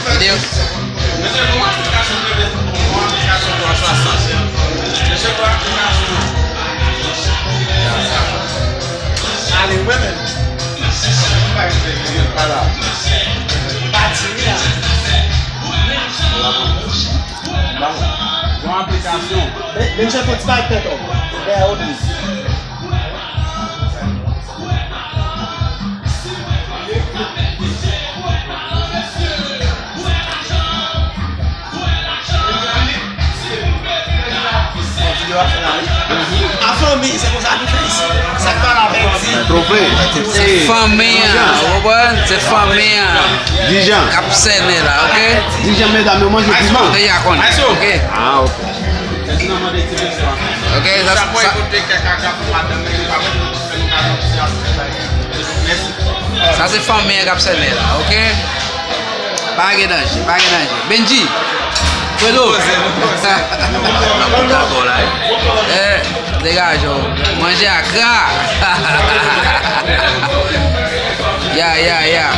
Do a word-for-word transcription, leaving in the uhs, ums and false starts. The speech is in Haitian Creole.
Videyo. Yon aplikasyon. Menm jan fò ti bagay tèt, dèyè ou di. A fanmi, se konsa nou fè isit. Sa k pa la pèdi. Twofe. Se fanmi an, ou konprann? Se fanmi an. Dijan. K ap sènen la, oke? Dijan, medam yo manje piman. Ou deja konnen, oke? Ah, ok. Ok, sa, sa, sa se fanmi an k ap sènen la, ok? Pa gen danje, pa gen danje. Benji, Fredo. Nan bout dakò la, eh. Eh, degaje w. Manje a kra. Ya, ya, ya.